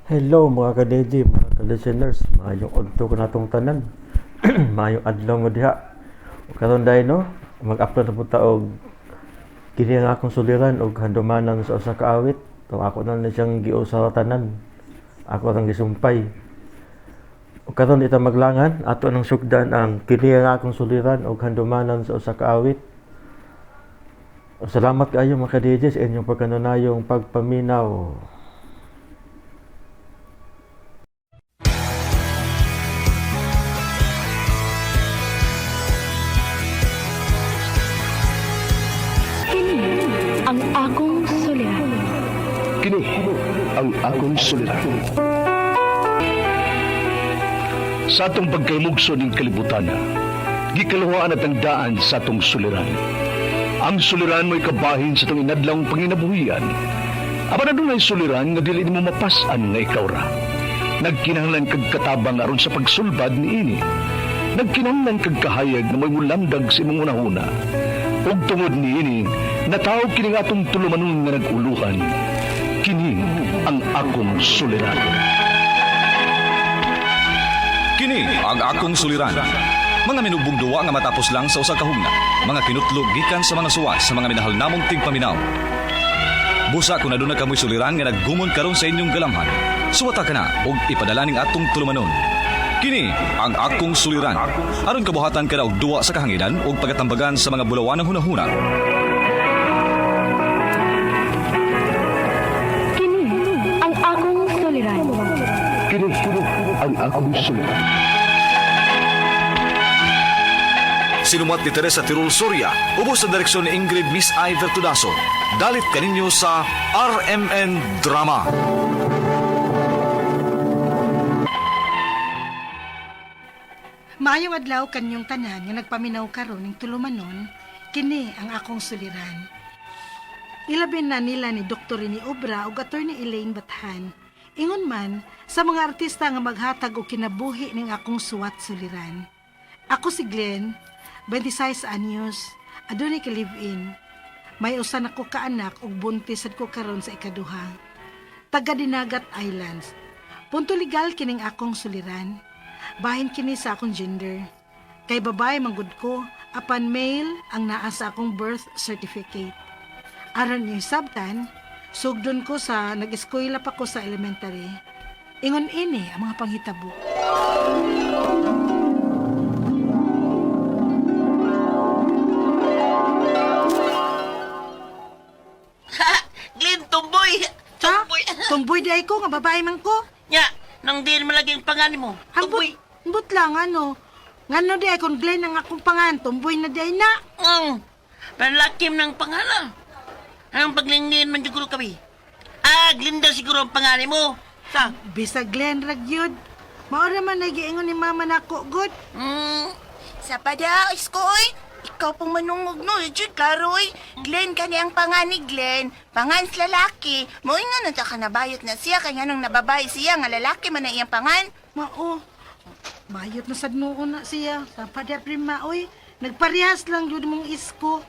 Hello mga ka-DJ, mga ka-listeners, maayong udto kanatong tanan. Maayong adlaw mo diha. Ug karon dai no, mag-upload na pud ta og kini ang akong suliran og handumanan sa usa ka awit. Tung ako na ni siyang giusa tanan. Ako rang gisumpay. Ug karon di ta maglangan, ato nang sugdan ang kini ang akong suliran og handumanan sa usa ka awit. Ug salamat kaayo mga ka-DJ sa inyong pagkanunayong pagpaminaw. Kini ang akong suliran. Kini ang akong suliran. Sa atong pagkaymugso ning kalibutan, gikaluhaan at ang daan sa atong suliran. Ang suliran mo'y kabahin sa atong inadlawng panginabuhian. Apan adunay suliran nga dili nimo mapas-an nga ikaw ra. Nagkinahanglan kag katabang aron sa pagsulbad niini. Nagkinahanglan kag kahayag nga mo'y mulamdag sa imong hunahuna. Ug tungod niini, natawag kini nga atong tulumanon nga nag-uluhan. Kini ang akong suliran. Kini ang akong suliran. Mga minubong duwa nga matapos lang sa usa ka hugna. Mga kinutlog gikan sa mga suwat sa mga minahal namong tigpaminaw. Busa kung aduna kamoy suliran nga naggumon karon sa inyong galamhan. Suwata ka na og ipadala ning atong tulumanon. Kini ang akong suliran. Aron kabuhatan ka na og duwa sa kahanginan ug pagatambagan sa mga bulawanang hunahuna. Kini ang akong suliran. Kini ang akong suliran. Sinumat ni Teresa Tirul Soria, ubos sa direksyon ni Ingrid Miss I. Vertudaso. Dalit kaninyo sa RMN Drama. Maayong adlaw kanyong tanan nga nagpaminaw karon ning tulumanon, kini ang akong suliran. Ilabi na nila ni Dr. Rene Obra ug Attorney Elaine Bathan. Ingon man sa mga artista nga maghatag og kinabuhi ning akong suwat suliran. Ako si Glenn, 26 anyos, adunay ka live-in. May usa nako ka anak ug buntis sad ko karon sa ikaduha. Taga Dinagat Islands. Punto legal kining akong suliran. Bahin kini sa akong gender. Kay babae manggod ko, apan male ang naa sa akong birth certificate. Aron ni sabtan, sugdon ko sa nag-eskwela pa ko sa elementary. Ingon ini ang mga panghitabo. Glenn, tumboy! Ha? Tumboy! Tumboy di ay ko nga babae man ko. Nya, nang di malagi ang pangani mo. Ambot, Tumboy! ambot lang ano. Ngano di ay kung Glenn ang akong pangan, tumboy na di ay na. Ang, panlakim ng pangala. Ang paglingin man siguro kami. Ah, Glinda siguro ang pangani mo. Sa, Bisa Glenn ragyod. Maora man ay giingon ni mama nako good. Sa pada, isko oy. Ikaw pong manungog no, Jud, klaro oy. Glenn kani ang pangan ni Glenn. Pangan sa lalaki. Mo nga nung ka nabayot na siya kay nganong nababae siya nga lalaki man ang iyang pangan. Mao. Bayot na sad noon na siya. Sa pada prima oy, nagparehas lang yun mong isko.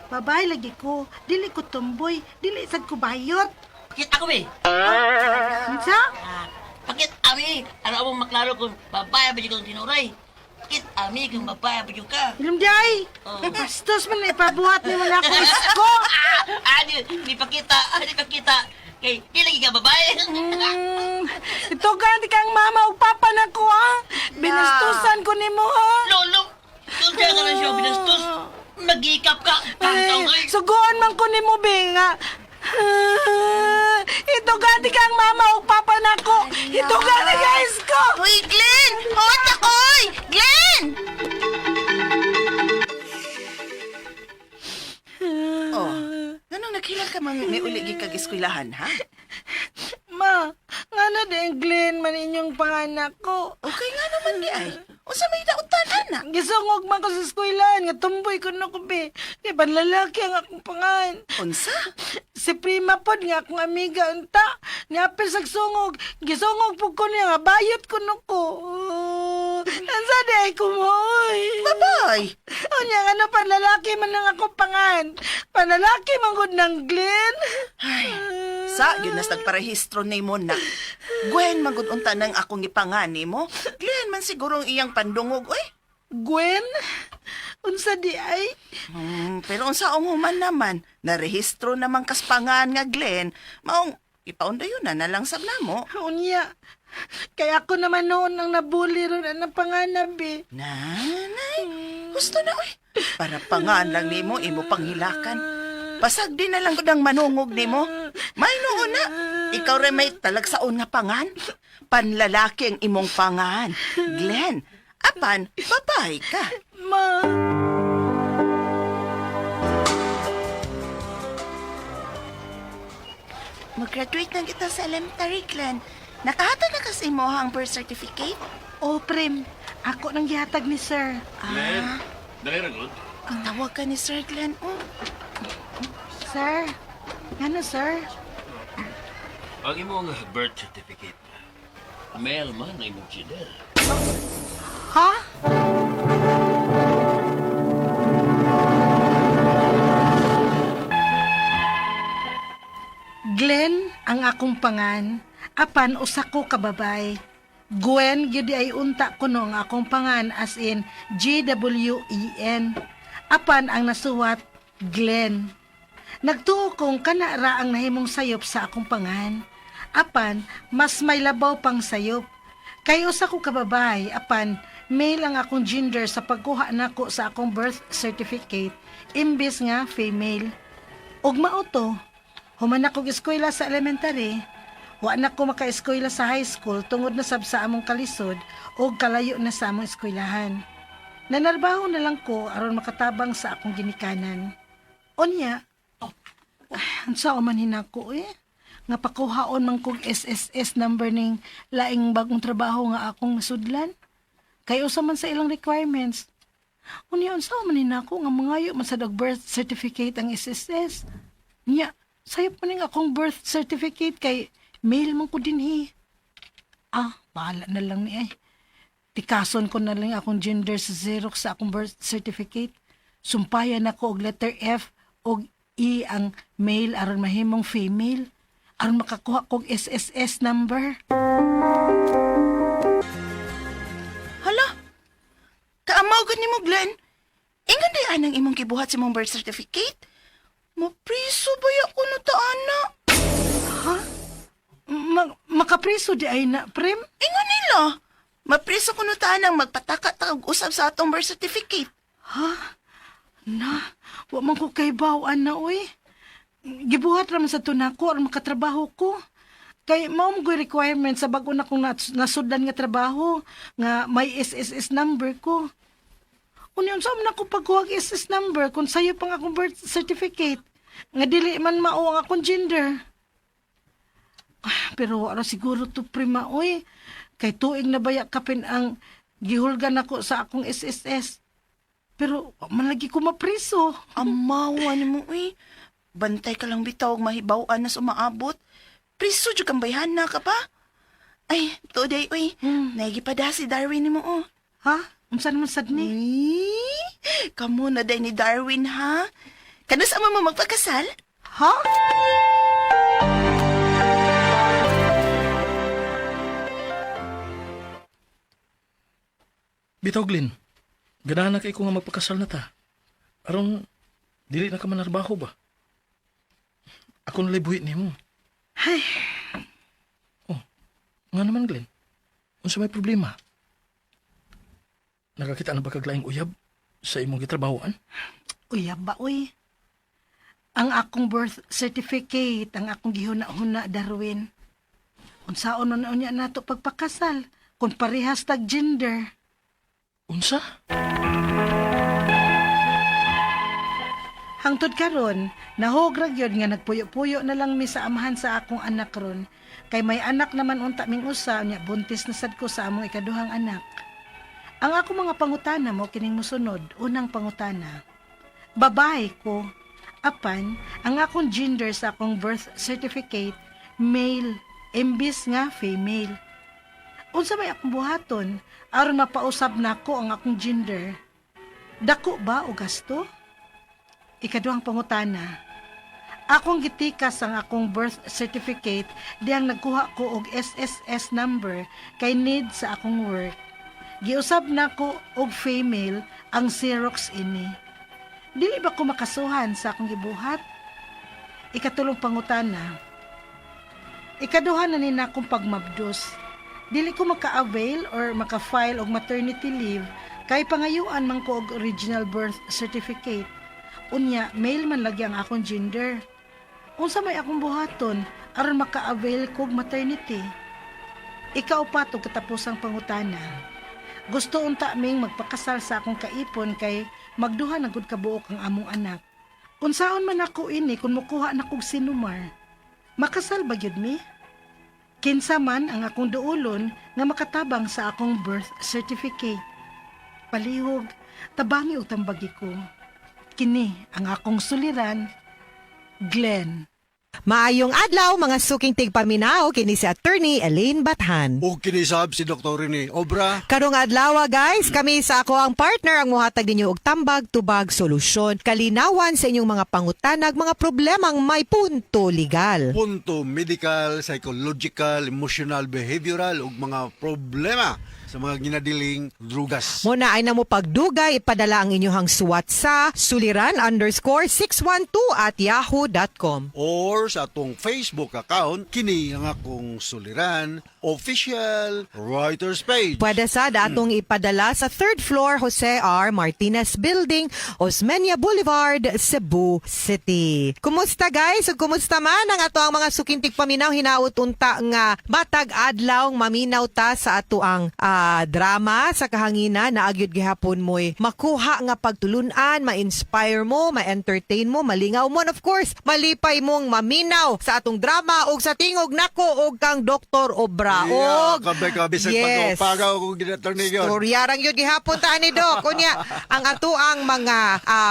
Babae lagi ko, dili ko tumboy, dili sad ko bayot. pakit ako eh. Unsa? Ah, pakit ami. Ano among maklaro kung babae ba kang tinuray? Pakit ami kung babae ba ka. Ilom day. Oh. Bastos man na ipabuhat ni wala ko isko. Ah, di pakita, ah, di pakita. Kay, di lagi ka babae. Ito gani kang mama ug papa na ko ha. Binastusan ko nimo ha. Lolo, kung siya ka na siya binastos, mag-ikap ka. Ay, Tangtang ay. suguan man ko nimo be nga. Ah, ito gani kang mama ug papa nako. Ito gani guys ko. Hoy, Glenn! Huwag ako, oy! Glenn! Oh, nganong naghilang ka man may uli kag eskwelahan, ha? Ma, ngano din Glenn man inyong panganak ko. Okay nga naman di ay. Unsa may dautan ana? Gisungog man ko sa eskwelahan nga tumboy ko na ko be. Kay panlalaki ang akong pangan. Unsa? Si Prima pod nga akong amiga unta. Niapil sa sungog. Gisungog po ko niya nga bayot ko no ko. Ansa di ay kumoy. Babay. Unya nga na panlalaki man ang akong pangan. Panlalaki man gud ng Glenn. Ay, Sa gyud nas nagparehistro nimo na. Gwen magud unta nang akong gipangan nimo. Glenn man siguro ang iyang pandungog oy. Gwen? Unsa di ay? Pero unsaong human naman, narehistro naman kas pangan nga Glenn, maong ipaundayon na na lang sab namo. Unya. Kaya ako naman noon ang nabuli ron ang panganab eh. Nanay, gusto na oy. Para pangan lang nimo imo panghilakan. Pasag di na lang gud ang manungog nimo. May noon na. Ikaw rin may talagsaon nga pangan. Panlalaki ang imong pangan. Glenn, apan babae ka. Ma. Mag-graduate na kita sa elementary, Glenn. Nakahatag na kasi mo ang birth certificate? Oh, Prem. Ako nang gihatag ni sir. Glenn, dali ra gud. Ang tawag ka ni Sir Glenn, oh. Sir? Ano, sir? Ang imong birth certificate. Male man ang imong gender. Ha? Glenn ang akong pangan, apan usa ko ka babay. Gwen gyud ay unta kuno ang akong pangan as in GWEN. Apan ang nasuwat Glenn. Nagtuo kong kana ra ang nahimong sayop sa akong pangan. Apan mas may labaw pang sayop. Kay usa ko ka babay, apan male ang akong gender sa pagkuha nako sa akong birth certificate imbes nga female. Ug mao to, human ako eskwela sa elementary, wa na ko makaeskwela sa high school tungod na sab sa among kalisod ug kalayo na sa among eskwelahan. Nanarbaho na lang ko aron makatabang sa akong ginikanan. Unya, unsa man hinako eh? Nga pakuhaon man kog SSS number ning laing bagong trabaho nga akong nasudlan. Kay usa man sa ilang requirements. Unya unsa man hinako nga mangayo man sa og birth certificate ang SSS. Nya, sayop man ning akong birth certificate kay male man ko dinhi. Ah, bahala na lang ni eh. Tikason ko na lang akong gender sa Xerox sa akong birth certificate. Sumpayan ako og letter F og E ang male aron mahimong female aron makakuha kog SSS number. Hala, kaamaw gud nimo, Glenn. Ingon di anang imong gibuhat sa imong birth certificate? Mapriso ba ya kuno ta, ana? Makapriso di ay na, prem? Ingon nila. Mapriso kuno ta anang magpataka ta og usab sa atong birth certificate. Na, wa man ko kay na oy. Gibuhat ra man sa tunako aron makatrabaho ko. Kay mao mo requirement sa bag-o na kong nasudlan nga trabaho nga may SSS number ko. Unya unsa man ako pagkuha og SS number kung sayo pang akong birth certificate nga dili man mao ang akong gender. Ah, pero wala siguro to prima oy. Kay tuig na baya kapin ang gihulgan nako sa akong SSS. Pero wa man lagi ko mapriso. Amawa nimo uy. Bantay ka lang bitaw og mahibaw-an na sa umaabot. Priso jud kang bayhana ka pa. Ay, today uy. Nagipada si Darwin nimo oh. Ha? Unsa naman sad ni? Uy, kamo na day ni Darwin ha. Kanus ama mo magpakasal? Ha? Bitaw, Glenn. Ganahan na kay ko nga magpakasal na ta. Aron, dili na ka manarbaho ba? Ako nalay buhit nimo. Ay, Oh, nga naman, Glenn. Unsa may problema? Nakakita na ba kag laing uyab sa imong gitrabahoan? uyab ba uy? Ang akong birth certificate, ang akong gihuna-huna Darwin. Unsaon man unya nato pagpakasal kung parehas tag gender. Unsa? Hangtod karon, nahog ra gyud nga nagpuyo-puyo na lang mi sa amahan sa akong anak ron. Kay may anak naman unta ming usa nya buntis na sad ko sa among ikaduhang anak. Ang ako mga pangutana mo kining mosunod, unang pangutana. Babae ko, apan ang akong gender sa akong birth certificate male imbis nga female. Unsa may akong buhaton aron mapausab nako ang akong gender? Dako ba o gasto? Ikaduhang pangutana. Akong gitikas ang akong birth certificate diyang nagkuha ko og SSS number kay need sa akong work. Giusab nako og female ang Xerox ini. Dili ba ko makasuhan sa akong gibuhat? Ikatulong pangutana. Ikaduha na ni na akong pagmabdos. Dili ko maka-avail or maka-file og maternity leave kay pangayuan man ko og original birth certificate. Unya, male man lagi ang akong gender. Unsa may akong buhaton aron maka-avail kog maternity? Ikaupat og katapusang pangutana. Gusto unta ming magpakasal sa akong kaipon kay magduha na gud kabuok ang among anak. Unsaon man ako ini kung mukuha na kog sinumar? Makasal ba gyud mi? Kinsa man ang akong duolon nga makatabang sa akong birth certificate. Palihog, tabangi og tambagi ko. Kini ang akong suliran, Glenn. Maayong adlaw mga suking tigpaminaw, kini si Attorney Elaine Bathan. O kinisab si Dr. Rene Obra. Karong adlaw, guys, kami sa ako ang partner ang muhatag ninyo og tambag, tubag, solusyon, kalinawan sa inyong mga pangutanag, mga problemang may punto legal. Punto medical, psychological, emotional, behavioral ug mga problema sa mga ginadiling drugas. Muna ay namo pagdugay, ipadala ang inyong suwat sa suliran_612@yahoo.com. Or sa atong Facebook account, kini ang akong suliran official writers page. Pwede sa atong ipadala sa third floor, Jose R. Martinez Building, Osmeña Boulevard, Cebu City. Kumusta, guys? Ug kumusta man ang ato ang mga sukintig paminaw, hinaut unta nga matag adlaw maminaw ta sa ato ang drama sa kahanginan na agyud gihapon mo'y makuha nga pagtulunan, ma-inspire mo, ma-entertain mo, malingaw mo, and of course, malipay mong maminaw sa atong drama ug sa tingog nako og kang Dr. Obra. Yeah, Og kabe kabe sa yes. pagpagaw kung ginatorni yun. Storya rang yun gihapon ta ni Doc. Unya, ang ato ang mga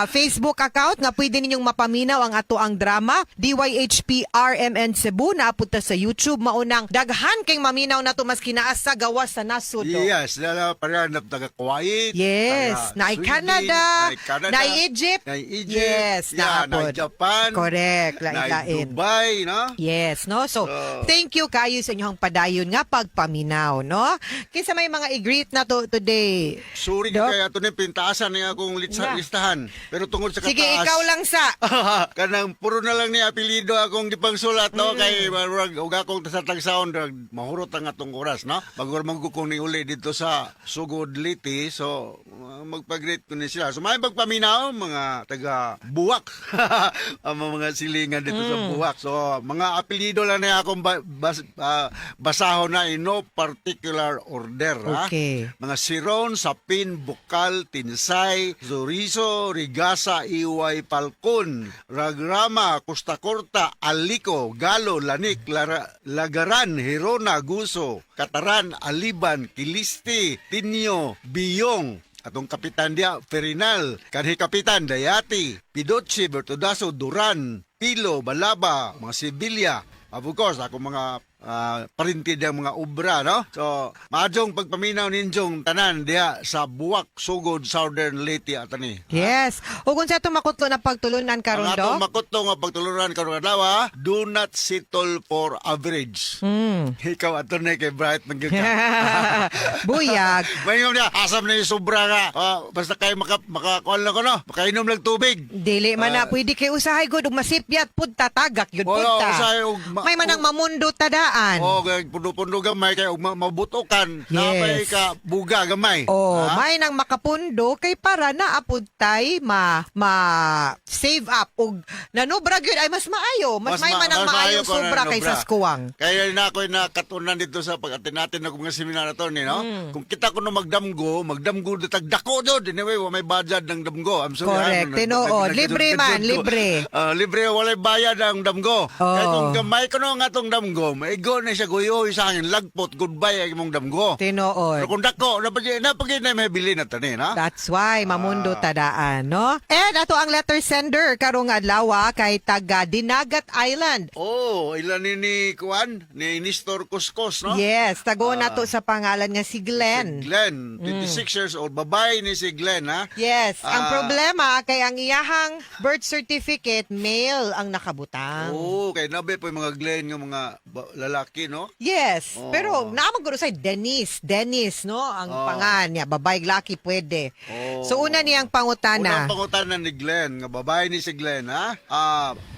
Facebook account nga pwede ninyong mapaminaw ang ato ang drama, DYHPRMN Cebu, naapod ta sa YouTube, maunang daghan kay maminaw nato maski naa sa gawas sa nasod. Doc. Yes, dala pareha na taga Kuwait, Yes, taga naay Sweden, Canada, naay Canada, naay Egypt. naay Egypt, Yes, yeah, naapod. naay Japan, Correct, naay lain-lain. Dubai, no? Yes, no? So, thank you kayo sa inyong padayon nga pagpaminaw, no? Kinsa may mga i-greet na to today? Sorry Doc? kay ato ni pintaasan niya akong Yeah. listahan. Pero tungod sa kataas. Sige, ikaw lang sa. Kanang puro na lang ni apelyido akong gipangsulat, no, kay murag ug akong sa tagsaon rag mahurot ang atong oras, no, bago man ko kung niuli dito sa Sugod Liti, so magpag-greet ko ni sila. So may pagpaminaw mga taga Buwak, ang mga silingan dito sa Buwak. So mga apelyido lang niya akong basahon na in no particular order, ha? Okay. Mga Siron, Sapin, Bukal, Tinsay, Zorizo, Rigasa, Iway, Falcon, Ragrama, Costa Corta, Aliko, Galo, Lanik, Lagaran, Hirona, Guso, Kataran, Aliban, Kilisti, Tinyo, Biyong, atong kapitan dia, Ferinal, kanhi kapitan, Dayati, Pidochi, Bertodaso, Duran, Pilo, Balaba, mga Sevilla. Of course, ako mga parinti ang mga obra, no? So, maadjong pagpaminaw ninjong tanan diha sa Buwak, Sugod, Southern Leyte atani. Yes. O kung sa itong makutlo na pagtulunan karon, Ang atong Doc? makutlo nga pagtulunan karon adlaw, do not settle for average. Ikaw, attorney, kay Bright man gyud ka. Buyag. Mayroon niya, asam na yung sobra nga. Basta kayo makakuan lang ko, no? Makainom lang tubig. Dili man na pwede kay usahay gud ug masipyat pud tatagak yun pud Wala, ta. usahay og May manang mamundo tadaan. Oh, kay pundo-pundo gamay kay ug mabutokan. Yes. Napay ka buga gamay. Oh, Ha? may nang makapundo kay para na apud tay ma ma save up og nanobra gyud ay mas maayo, mas, may manang mas maayo maayo kung sobra nanobra. kaysa skuwang. Kaya na ako'y nakatunan dito sa pag-atin natin ng mga seminar na to, ni, no? Kung kita ko no magdamgo, magdamgo datag dako jud. Anyway, wa may bayad ng damgo. I'm sorry. Correct. Tinuod. Libre man, libre. Ah, libre, walay bayad ang damgo. Oh. Kaya kung gamay ko no nga atong damgo, may Maigo na siya guyoy sa hangin, lagpot, goodbye ay imong damgo. Tinuod. Pero kung dako, napagin na may bilin na tanin, ha? That's why mamundo tadaan, no? And ato ang letter sender karong adlaw kay taga Dinagat Island. Oh, ilan ni Kuan, ni Nestor Cuscos, no? Yes, tago na to sa pangalan nga si Glenn. Si Glenn, 26 years old, babae ni si Glenn, ha? Yes, ang problema kay ang iyahang birth certificate male ang nakabutang. Oo, kay nabe po yung mga Glenn nga mga lalaki, no? Yes, Oh. pero naamang guro sa Dennis, Dennis, no? Ang pangan niya, babae laki pwede. Oh. So una niyang pangutana. Unang pangutana ni Glenn, nga babae ni si Glenn, ha?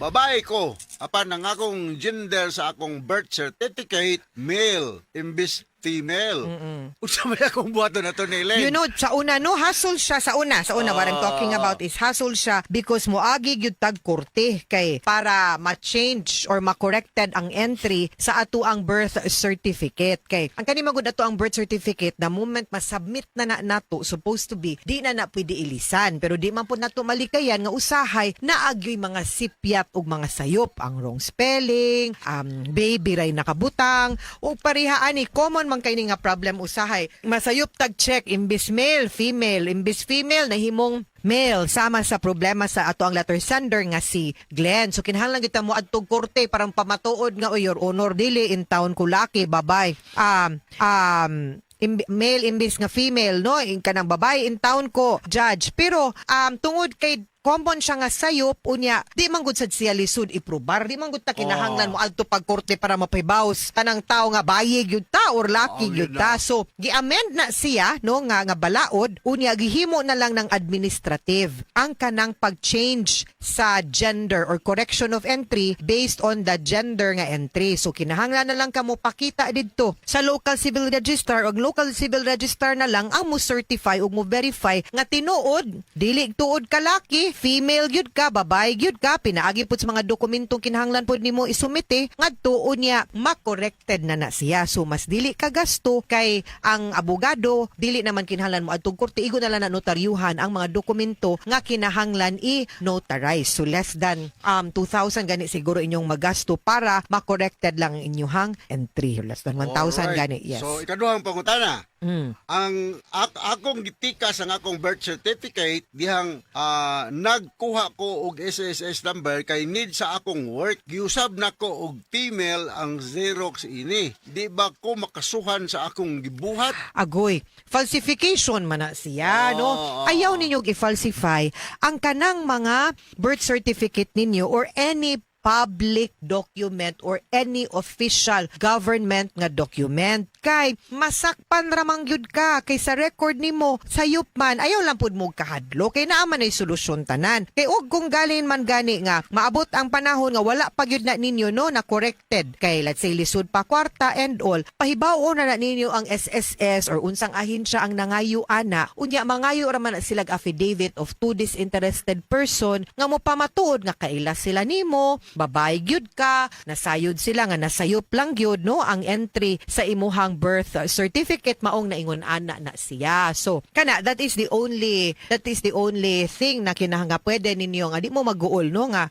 Babae ko, apan ang akong gender sa akong birth certificate, male, imbis female. Unsa may akong buhaton na to ni Elaine? You know, sa una, no, hassle siya. Sa una, what I'm talking about is hassle siya because moagi gyud tag korte kay para ma-change or ma-corrected ang entry sa ato ang birth certificate. Kay, ang kani magud ato ang birth certificate, the moment ma-submit na na nato, supposed to be, di na na pwede ilisan. Pero di man po nato malikayan nga usahay naagyoy mga sipyat ug mga sayop, ang wrong spelling, baby ray nakabutang, o pareha ani common man kay ni nga problem usahay. Masayop tag check imbis male, female, imbis female nahimong male, sama sa problema sa ato ang letter sender nga si Glenn. So kinahanglan kita mo adtog korte parang pamatuod nga oy, your honor, dili in town ko laki, babay. Male imbis nga female, no, in kanang babae in town ko, judge. Pero tungod kay common siya nga sayop, unya di man gud sad siya lisod iprobar, di man gud ta kinahanglan mo adto pag korte para mapahibaws tanang tao nga bayi gyud ta or laki Oo, gyud yun ta. na. So gi-amend na siya, no, nga nga balaod, unya gihimo na lang ng administrative ang kanang pag-change sa gender or correction of entry based on the gender nga entry. So kinahanglan na lang kamo pakita didto sa local civil registrar, og local civil registrar na lang ang mo certify ug mo verify nga tinuod dili tuod ka laki, female gyud ka, babae gyud ka, pinaagi pud sa mga dokumentong kinahanglan pud nimo isumite ngadto, unya makorrected na na siya. So mas dili ka gasto kay ang abogado dili naman kinahanglan mo adtong korte, igo na lang na notaryuhan ang mga dokumento nga kinahanglan i-notarize. So less than 2,000 gani siguro inyong magasto para makorrected lang ang inyong entry, less than 1,000 Alright. gani, yes. So ikaduhang pangutana. Ang akong gitikas ang akong birth certificate dihang nagkuha ko og SSS number kay need sa akong work. Giusab nako og female ang Xerox ini. Di ba ko makasuhan sa akong gibuhat? Agoy, falsification man na siya, no? Ayaw ninyo i-falsify ang kanang mga birth certificate ninyo or any public document or any official government nga document kay masakpan ramang gyud ka kay sa record nimo sayop man. Ayaw lang pud mo kahadlo kay naa man ay solusyon tanan kay og kung galin man gani nga maabot ang panahon nga wala pa gyud na ninyo, no, na corrected kay let's say lisod pa kwarta and all, pahibaw na na ninyo ang SSS or unsang ahensya ang nangayo ana, unya mangayo ra man na silag affidavit of two disinterested person nga mo pamatuod nga kaila sila nimo, babae gyud ka, nasayod sila nga nasayop lang gyud, no, ang entry sa imuhang birth certificate, maong naingon ana na siya. So kana that is the only thing na kinahanglan pwede ninyo nga di mo maguol, no, nga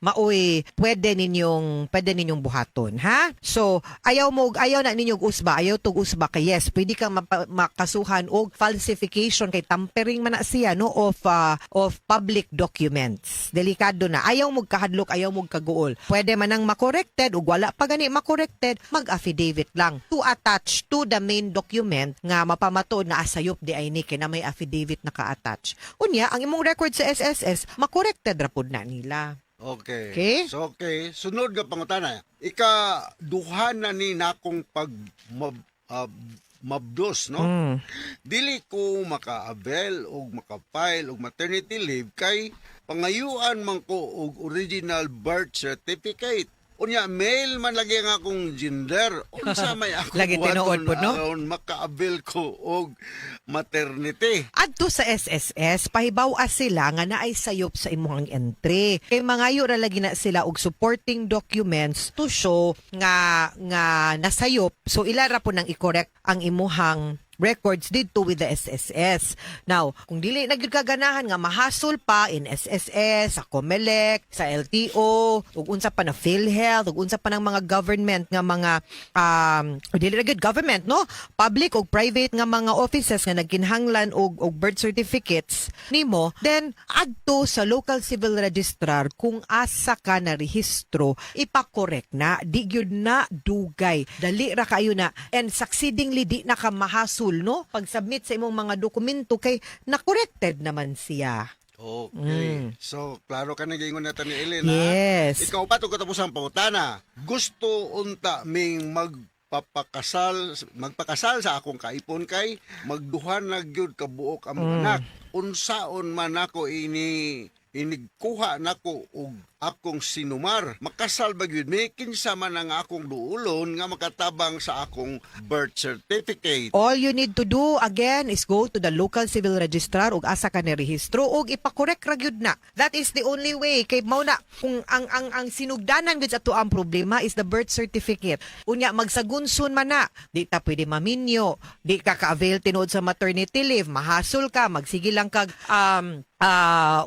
maoy pwede ninyong buhaton, ha. So ayaw na ninyo og usba, ayaw tug usba kay yes, pwede kang makasuhan og falsification kay tampering man na siya, no, of public documents. Delikado na. Ayaw mo kahadlok, ayaw mo kaguol. Pwede man ang makorrected ug wala pa gani makorrected, mag-affidavit lang to attach to the main document nga mapamatuod na asayop di ay ni kay na may affidavit naka-attach. Unya ang imong record sa SSS makorrected ra pud na nila. Okay. Okay. So okay, sunod nga pangutana. Ika duha na ni nakong pag mabdos, no? Dili ko maka-avail og maka-file og maternity leave kay pangayuan man ko og original birth certificate. Unya male man lagi ang akong gender. Unsa may akong Lagi tinuod buhaton pod, no? aron maka-avail ko og maternity? Adto sa SSS, pahibaw sila nga naay sayop sa imong entry. Kay mangayo ra lagi na sila og supporting documents to show nga nga nasayop. So ila ra po nang i-correct ang imuhang records didto with the SSS. Now, kung dili na gyud ka ganahan nga mahasol pa in SSS, sa COMELEC, sa LTO, ug unsa pa na PhilHealth, ug unsa pa ng mga government nga mga dili na gyud government, no, public ug private nga mga offices nga nagkinahanglan og birth certificates nimo, then adto sa local civil registrar kung asa ka na rehistro, ipa-correct na. Di gyud na dugay, dali ra kayo na, and succeedingly di na ka mahasol, no, pag-submit sa imong mga dokumento kay na corrected naman siya. Okay. So, klaro ka na gingon natin ni Ellen, ha? Yes. Ikaw pa, katapos ang pangutana. Gusto unta ming magpakasal sa akong kaipon kay magduhan na gyud kabuok ang mga anak. Unsaon man ako ini inigkuha nako og akong sinumar? Makasal ba gyud mi? Kinsa man ang akong duulon nga makatabang sa akong birth certificate? All you need to do again is go to the local civil registrar ug asa ka ni rehistro ug ipa-correct ra gyud na. That is the only way kay mao na kung ang sinugdanan gyud sa ato ang problema is the birth certificate. Unya magsagunsun man na, di ta pwede maminyo, di ka ka-avail tinuod sa maternity leave, mahasol ka, magsige lang kag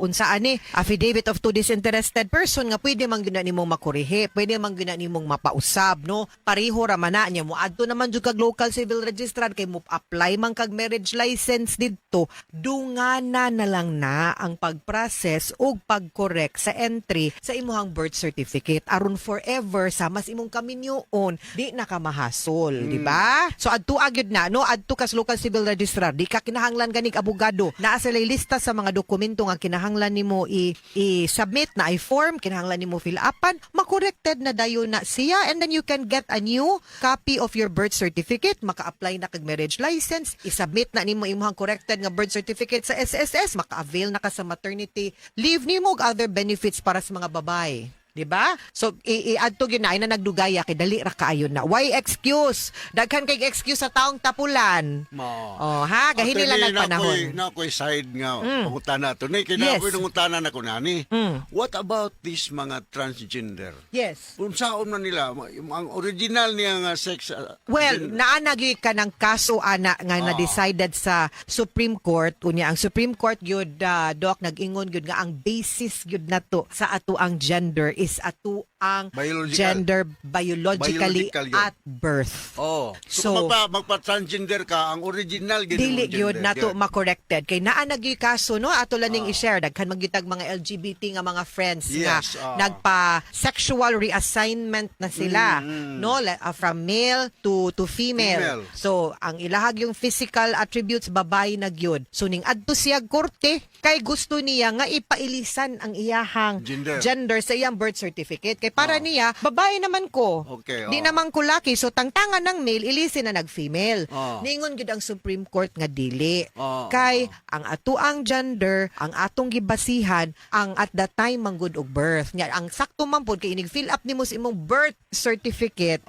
unsa ani affidavit of two disinterested person nga pwede man gyud na nimong makorehe, pwede man gyud na nimong mapausab, no? Pareho ra man na niya, mo adto naman jud kag local civil registrar kay mo apply man kag marriage license didto, dungana na lang na ang pag-process ug pag-correct sa entry sa imuhang birth certificate aron forever sa mas imong kaminyoon di na ka mahasol, di ba? So adto gyud na, no, adto kas local civil registrar, di ka kinahanglan ganig abogado. Naa sila lista sa mga dokumento nga kinahanglan nimo i-submit na i-form, kinahanglan nimo fill upan, makorrected na dayon na siya, and then you can get a new copy of your birth certificate, maka-apply na kag marriage license, i-submit na nimo imong corrected nga birth certificate sa SSS, maka-avail na ka sa maternity leave nimo ug other benefits para sa mga babae. 'Di ba? So i-adto gyud na ay na nagdugaya kay dali ra kaayo na. Why excuse? Daghan kay excuse sa taong tapulan. Ma. Oh, ha, gahin nila Attorney, nagpanahon. Nakoy side nga pangutana to. Ni kay nakoy nangutana nako nani. What about these mga transgender? Yes. Unsaon man nila ang original niya nga sex Well, gender? naa na gyud ka ng kaso ana nga na-decided sa Supreme Court. Unya ang Supreme Court gyud, doc, nag-ingon gyud nga ang basis gyud nato sa ato ang gender is ato ang Biological. gender biologically Biological yun. at birth. Oh. So, So, kung magpa-transgender ka, ang original gyud dili imong gyud gender. nato Gyud. ma-corrected kay naa na gyud kaso, no, ato lang ning i-share, daghan man gyud tag mga LGBT nga mga friends nga Yes, nagpa sexual reassignment na sila, no, from male to female. Female. So ang ilahag yung physical attributes, babae na gyud. So ning adto siya korte kay gusto niya nga ipailisan ang iyahang Gender. gender sa iyang birth certificate kay para niya babae naman ko, Okay, di naman ko laki, so tangtangan ng male, ilisin na nag-female. Ningon gyud ang Supreme Court nga dili. Kay ang atuang gender, ang atong gibasihan ang at the time man gud og birth. Nya ang sakto man pud kay inig fill up nimo sa imong birth certificate.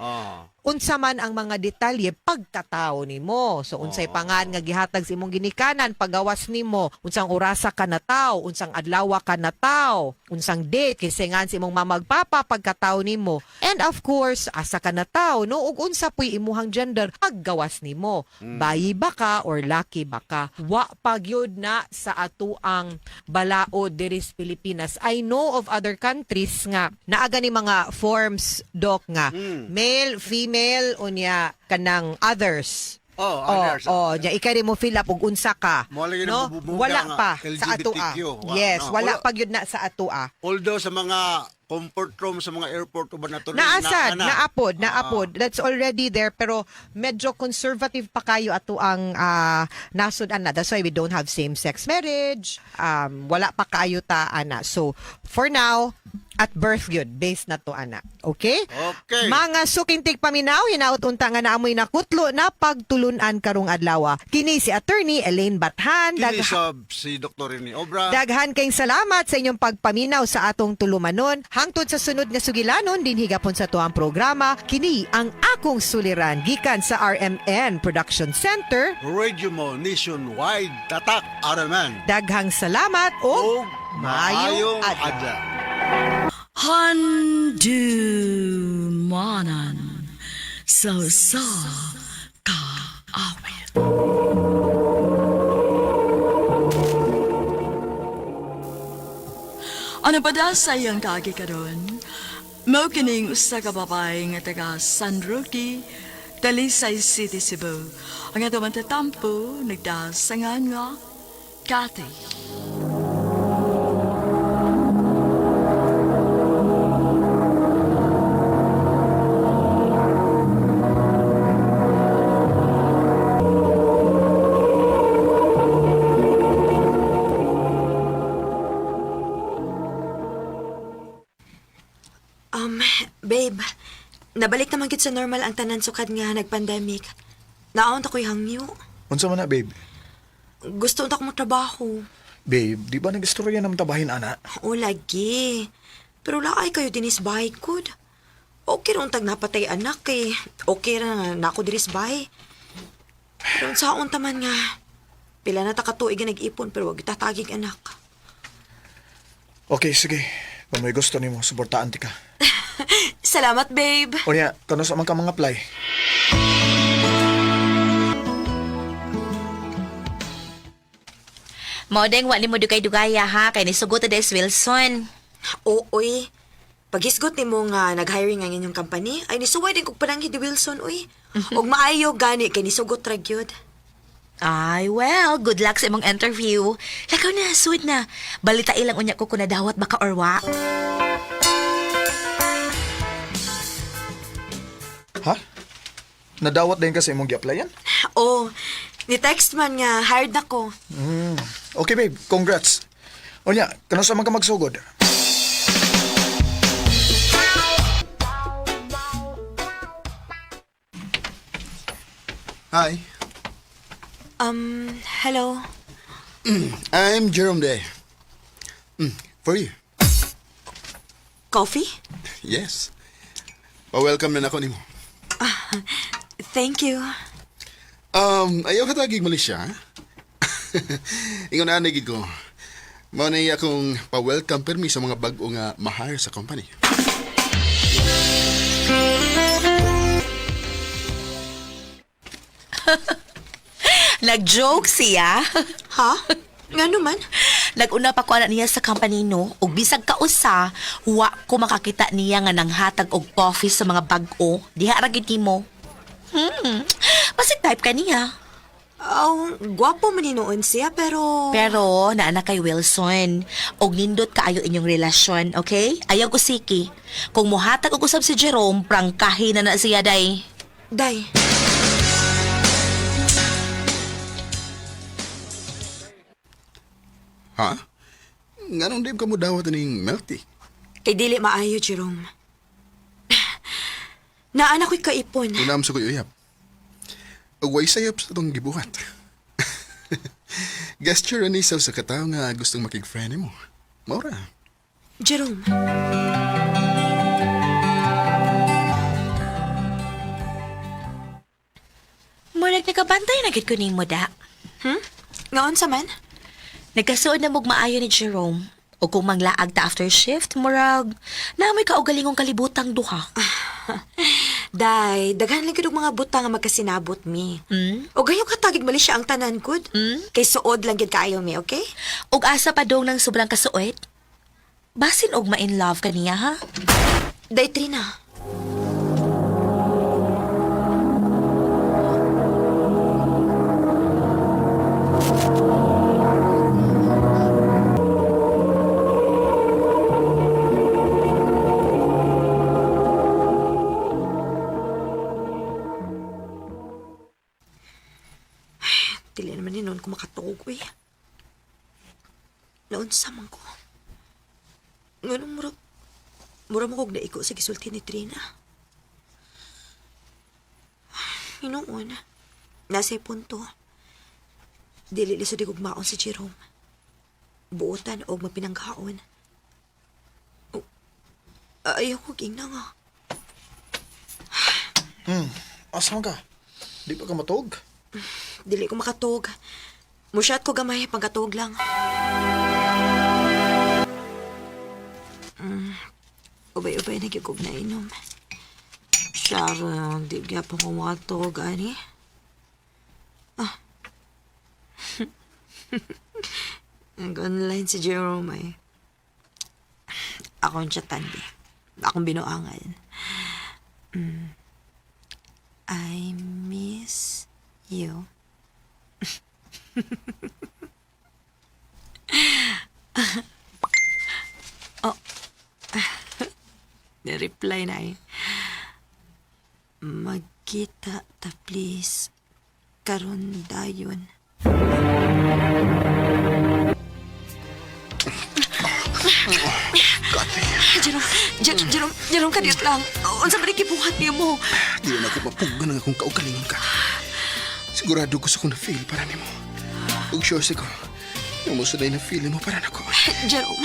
Unsa man ang mga detalye pagkatao nimo. So unsay pangan nga gihatag sa imong ginikanan pagawas nimo, unsang orasa ka nataw, unsang adlaw ka nataw, unsang date kay nga sa imong mama ug papa pagkatao nimo. And of course, asa ka nataw, no, ug unsa puy imuhang gender paggawas nimo. Bayi ba ka or laki ba ka? Wa pa gyud na sa ato ang balaod diri sa Pilipinas. I know of other countries nga naa gani mga forms, doc, nga male, female, unya kanang others. Oh, others. Oh, nya ikay mo fill up og unsa ka. Mo lagi No? nang bubuga Wala nga pa sa atoa. LGBTQ. Yes, No. wala pa gyud na sa atoa. Although sa mga comfort room sa mga airport uban na to Naasad, na, naapod, naapod. That's already there pero medyo conservative pa kayo ato ang nasod ana. That's why we don't have same-sex marriage. Wala pa kayo ta ana. So for now, at birth yun, based na to ana. Okay? Okay. Mga suking tigpaminaw, hinaut unta nga naamoy nakutlo na pagtulunan karong adlaw. Kini si Attorney Elaine Bathan. Kini sab si Dr. Rene Obra. Daghan kayong salamat sa inyong pagpaminaw sa atong tulumanon. Hangtod sa sunod nga sugilanon dinhi gapon sa tuang programa, kini ang akong suliran gikan sa RMN Production Center. Radio mo nationwide, tatak RMN. Daghang salamat ug Ug maayong maayong adlaw. adlaw. Handumanan sa sa kaawit. Ano pa da sa iyang kagi karon? Mao kining usa ka babae nga taga San Roque, Talisay City, Cebu. Ang ato man tatampo, nagdasangan nga, Kathy. Babe, nabalik naman gid sa normal ang tanan sukad nga nag-pandemic. Naon ta ko'y hangyo. Unsa man na, babe? Gusto unta ko trabaho. Babe, di ba nag-istorya ng tabahin, ana? O lagi. Pero laay kayo dinis bahay kud. Okay ra untag napatay anak kay okay ra nga na ako diris bahay. Pero unsaon ta man nga pila na ta ka tuig nga nag-ipon pero wag tatagig anak. Okay, sige. Kung may gusto nimo, suportaan ti ka. Salamat, babe. O niya, kano sa man ka mga apply? Mao deng wa nimo dugay-dugaya ha kay nisugot ta Des Wilson. Oo, oy. Paghisgot nimo nga nag-hiring ang inyong company, ay nisuway din kog pananghid ni Wilson, uy. Ug maayo gani kay nisugot ra gyud. Ay, well, good luck sa imong interview. Lakaw na, sud na. Balita ilang unya ko kung nadawat baka or wa. Ha? Nadawat din kasi imong gi-applyan? Oh, ni text man nga hired na ko. Okay, babe. Congrats. O niya, kano sa man ka magsugod? Hi, Hello. I'm Jerome Day. For you. Coffee? Yes. Pa-welcome na nako nimo. Thank you. Ayaw ka tagig Malaysia, ha? Ingon na gid ko. Mao na iya akong pa-welcome permi sa mga bag-o nga ma-hire sa company. Nag-joke siya. Ha? Ngano man? Nag-una pa ko ana niya sa company no, ug bisag kausa, wa ko makakita niya nga nanghatag og coffee sa mga bag-o. Diha ra gid nimo. Basig type ka niya. Oh, gwapo man ni noon siya pero Pero naana kay Wilson, og nindot kaayo inyong relasyon, okay? Ayaw ko siki. Kung mohatag og usab si Jerome, prangkahi na na siya day. Day. Ha? Nganong di ka mo dawat ning milk tea? Kay dili maayo, Jerome. Naana ko'y kaipon. Unam sa ko'y uyab. Ug way sayop sa itong gibuhat. Gesture ni sa sa katawo nga gustong makig-friend nimo. Maura. Jerome. Murag nagabantay na gid ko nimo da. Ngaon sa man? Nagkasuod na mog maayo ni Jerome. O kung manglaag ta after shift, murag na may kaugalingong kalibutang duha. Day, daghan lang gid og mga butang nga magkasinabot mi. O gayo katagig mali siya ang tanan gud. Kay suod lang gid kaayo mi, okay? Og asa pa dong ng sobrang kasuot? Basin og ma-in love ka niya, ha? Day Trina. Dili naman ni noon ko makatuog, uy. Naunsa man ko. Nganong murag, mura mo kog naiko sa gisulti ni Trina. Hinuon, nasa punto. Dili lisod kog maon si Jerome. Buotan og mapinanggaon. O, ayaw ko ingna nga. Asa man ka? Di pa ka matug? Dili ko makatug. Musyat ko gamay, pagkatug lang. Ubay-ubay na gyud kog nainom. Sharon, di gyapon ko makatug, ani. Ah. Nag-online si Jerome ay. Akong chatan, be. Akong binuangan. I miss you. Oh. Ni-reply na eh. Magkita ta please. Karon dayon. Jerome, Jerome, Jerome, kadiyot lang. Unsa man gibuhat nimo? Di na ako mapugnan ang akong kaugalingon ka. Sigurado ko sa kong na-feel para nimo. Ug sure sa ko, yung mo na na-feel mo para nako. Jerome.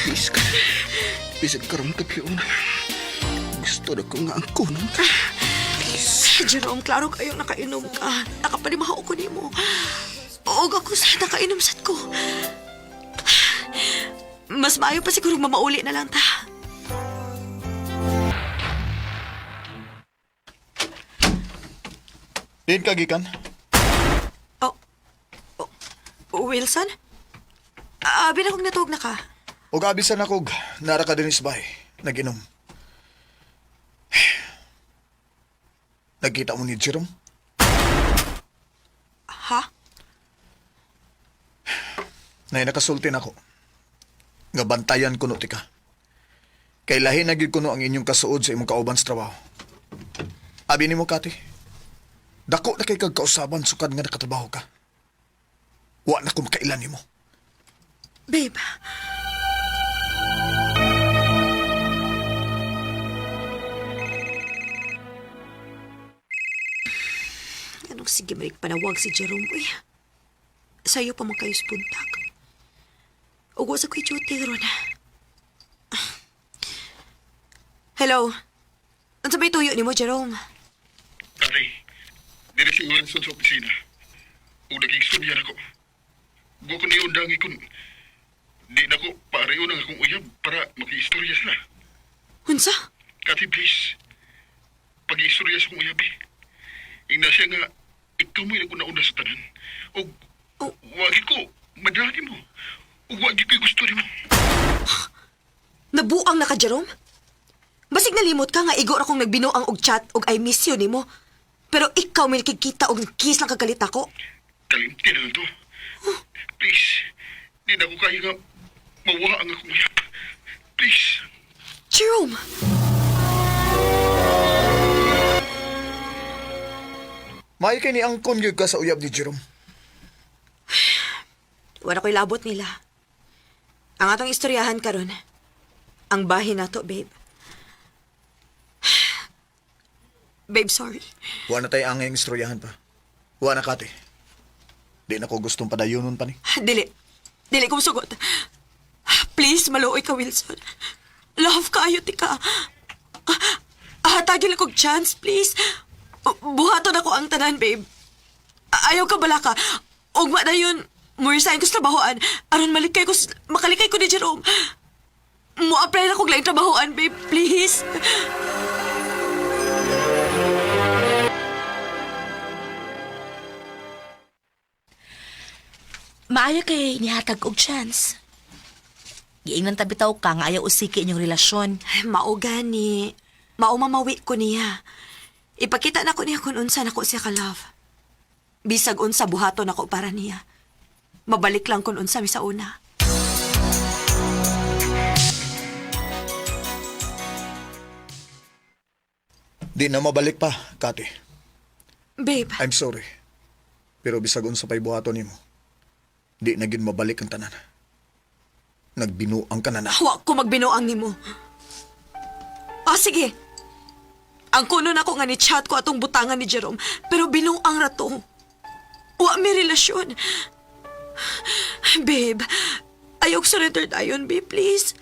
Please ka. Bisag karon ka piyon. Gusto na ko nga ang kunon ka. Jerome, klaro kayong nakainom ka. Nakapalimaho ko nimo. Og ako sa nakainom sad ko. Mas maayo pa siguro mamauli na lang ta. Din ka gikan. Wilson? Abi na kong natuog na ka. Ug abisan ako nara ka din isbay. Nag-inom. Nagkita mo ni Jerome? Ha? Nay nakasulti nako. Nga bantayan kuno ti ka. Kay lahi na gyud kuno ang inyong kasuod sa imong kauban sa trabaho. Abi nimo Kati. Dako na kay kag kausaban sukad nga nakatrabaho ka. Wa na ko makailan nimo. Babe. Anong sige marik panawag si Jerome? Uy, sa'yo pa man kayo spuntag. Ugo sa ko'y duty ron. Hello? Ano may tuyo ni mo, Jerome? Kati, diri si Wilson sa opisina. Ug naging ako. Go ko niyo undangi kun di na ko pareho ng akong uyab para makiistorya sila. Unsa? Kati, please. Pag-istorya sa akong uyab eh. Ingna siya nga, ikaw mo'y nag-una-una sa tanan. O, Oh. wagi ko, madali mo. O wagi ko'y gusto nimo. Nabuang na ka, Jerome? Basig nalimot ka nga igo ra kong nagbinuang og chat og I miss you nimo. Pero ikaw may nakikita og kiss lang kagalit ako. Kalimti na lang to. Please, di na ko kaya nga mawa ang akong uyab. Please. Jerome! May kay ni angkon gyud ka sa uyab ni Jerome. Wala ko'y labot nila. Ang atong istoryahan karon, ang bahin nato, babe. Babe, sorry. Wa na tay angay istoryahan pa. Wa na kati. Di na ko gustong padayonon pa ni. Dili. Dili ko sugot. Please, maluoy ka, Wilson. Love ka, ayot ka. Hatagin lang kog chance, please. Buhaton ako ang tanan, babe. Ayaw ka bala ka. Ugma na yun. Mo-resign ko sa trabahoan. Aron malikay ko, makalikay ko ni Jerome. Mo-apply na kog laing trabahoan, babe. Please. Maayo kay nihatag og chance. Giingnan ta bitaw ka nga ayaw usiki inyong relasyon. Mao gani. Mao mamawi ko niya. Ipakita na ko niya kung unsa nako siya ka love. Bisag unsa buhaton ako para niya. Mabalik lang kung unsa mi sa una. Di na mabalik pa, Kati. Babe, I'm sorry. Pero bisag unsa pa'y buhaton nimo. Di na gyud mabalik ang tanan. Nagbinuang ka na na. wa ko magbinuang nimo. Ah, sige. Ang kuno nako nga ni chat ko atong butangan ni Jerome, pero binuang ra to. Wa mi relasyon. Babe, ayaw surrender dayon, babe, please.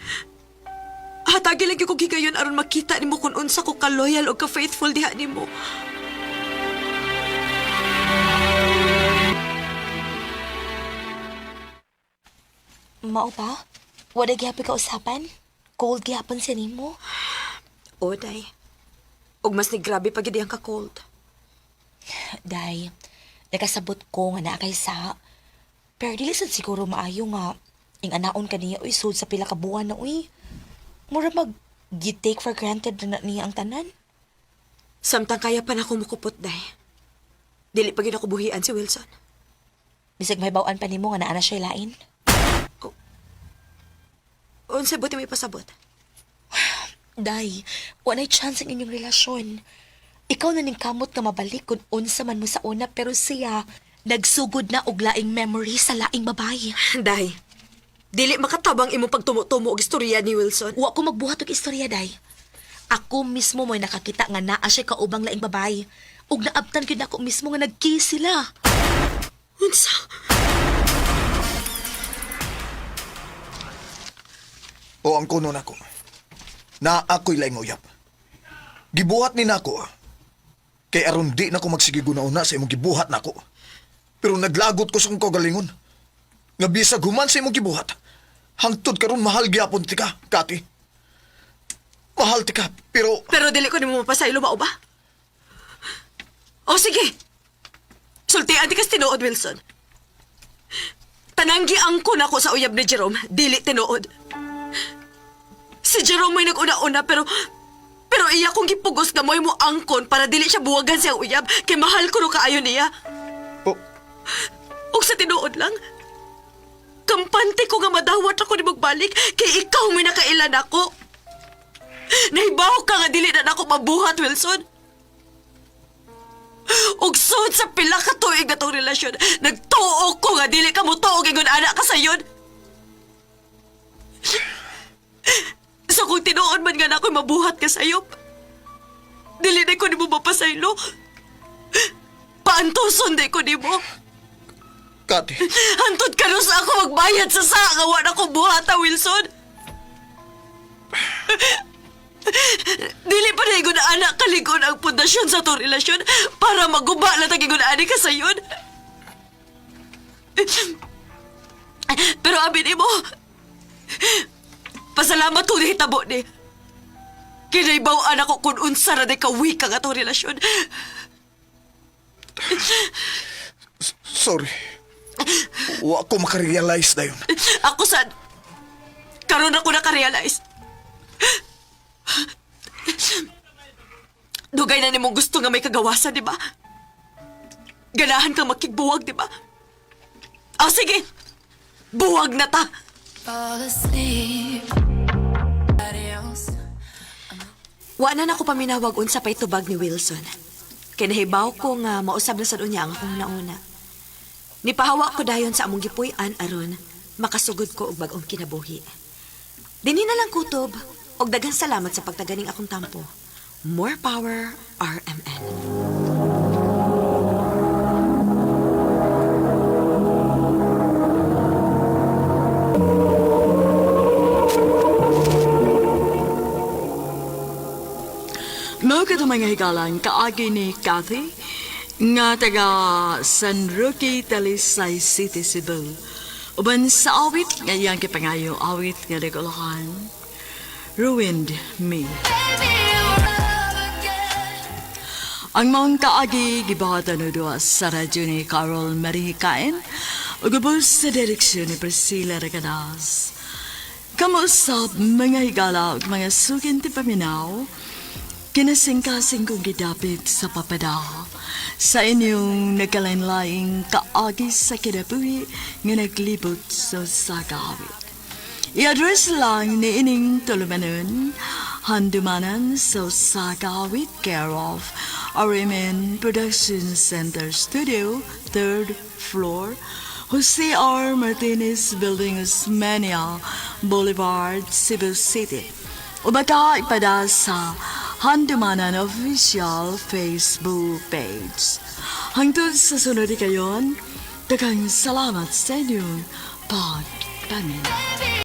Hatagi lang gyud ko gigayon aron makita nimo kung unsa ko ka loyal o ka faithful diha nimo. Mao ba? Wala gihapon ka usapan? Cold gihapon siya nimo? O, day. Ug mas ni grabe pa gid ang ka cold. Day, nakasabot ko nga naa kay sa. Pero dili sad siguro maayo nga Ing anaon ka niya, uy, sud sa pila ka buwan na, uy. Mura mag gi-take for granted na niya ang tanan. Samtang kaya pa na akong mukupot, day. Dili pa gyud ako buhian si Wilson. Bisag may bawaan pa nimo nga naa na siya lain. Unsa buti may pasabot? Day, walay chance ang inyong relasyon. Ikaw na ning kamot nga mabalik kung unsa man mo sa una pero siya nagsugod na og laing memory sa laing babae. Day, dili makatabang imong pagtumo-tumo og istorya ni Wilson. Wa ko magbuhat og istorya, day. Ako mismo mo'y nakakita nga naa siya kaubang laing babae. Ug naabtan gyud ako mismo nga nag-kiss sila. Unsa? O ang kuno nako. Na ako'y laing uyab. Gibuhat ni nako. Kay aron di na ko magsige guna-una sa imong gibuhat nako. Pero naglagot ko sa akong kaugalingon. Nga bisag human sa imong gibuhat. Hangtod karon mahal gyapon tika, Kati. Mahal tika, pero Pero dili ko nimo mapasaylo mao ba? O sige. Sultian di kas tinuod, Wilson. Tananggi ang nako sa uyab ni Jerome, dili tinuod. Si Jerome may nag-una-una pero pero iya kong gipugos nga mo'y mo angkon para dili siya buwagan siyang uyab kay mahal ko no kaayo niya. Oh. Og sa tinuod lang, kampante ko nga madawat ako ni magbalik kay ikaw may nakailan ako. Nahibaw ka nga dili na nako mabuhat, Wilson. Ug sud sa pila ka tuig na tong relasyon, nagtuo ko nga dili ka mo tuo ingon ana ka sayon. So kung tinuod man nga nako mabuhat ka sayop, dili na ko nimo mapasaylo. Paantuson di ko nimo. Kati. Hantod karon sa ako magbayad sa sa nga wa na ko buhata, Wilson. Dili pa na ingon anak kaligon ang pundasyon sa atong relasyon para maguba na tag ingon ani ka sayon. Pero abi nimo, pasalamat kung nahitabo ni. Kinaibaw-an ako kung unsa ra di ka weak ang atong relasyon. Sorry. Wa ko makarealize dayon. Ako sad, karon ako nakarealize. Dugay na nimong gusto nga may kagawasan, di ba? Ganahan kang makigbuwag, di ba? Oh, sige! Buwag na ta! Fall asleep. Wa na nako paminawag unsa pay tubag ni Wilson. Kay nahibaw ko nga mausab na sad unya ang akong nauna. Nipahawa ko dayon sa among gipuy-an aron makasugod ko og bag-ong kinabuhi. Dinhi na lang kutob og daghang salamat sa pagtaganing akong tampo. More power, RMN. Mao kato mga higalan kaagi ni Kathy nga taga San Roque, Talisay City, Cebu. Uban sa awit nga iyang kipangayo awit nga nagulahan, Ruined Me. Ang maong kaagi gibuhatan o duwa sa radyo ni Carol Marihikain ug ubos sa direksyon ni Priscilla Regadas. Kamuusap mga higala ug mga sukin ti paminaw, kinasingkasing kong gidapit sa papada sa inyong nagkalain-laing kaagi sa kinabuhi nga naglibot sa sagawit. I-address lang ni ining tulumanon, Handumanan sa Sagawit, care of RMN Production Center Studio, third floor, Jose R. Martinez Building, Osmeña Boulevard, Cebu City. O baka ipada sa Handumanan Official Facebook page. Hangtod sa sunod kayon, daghang salamat sa inyong pagpaminaw.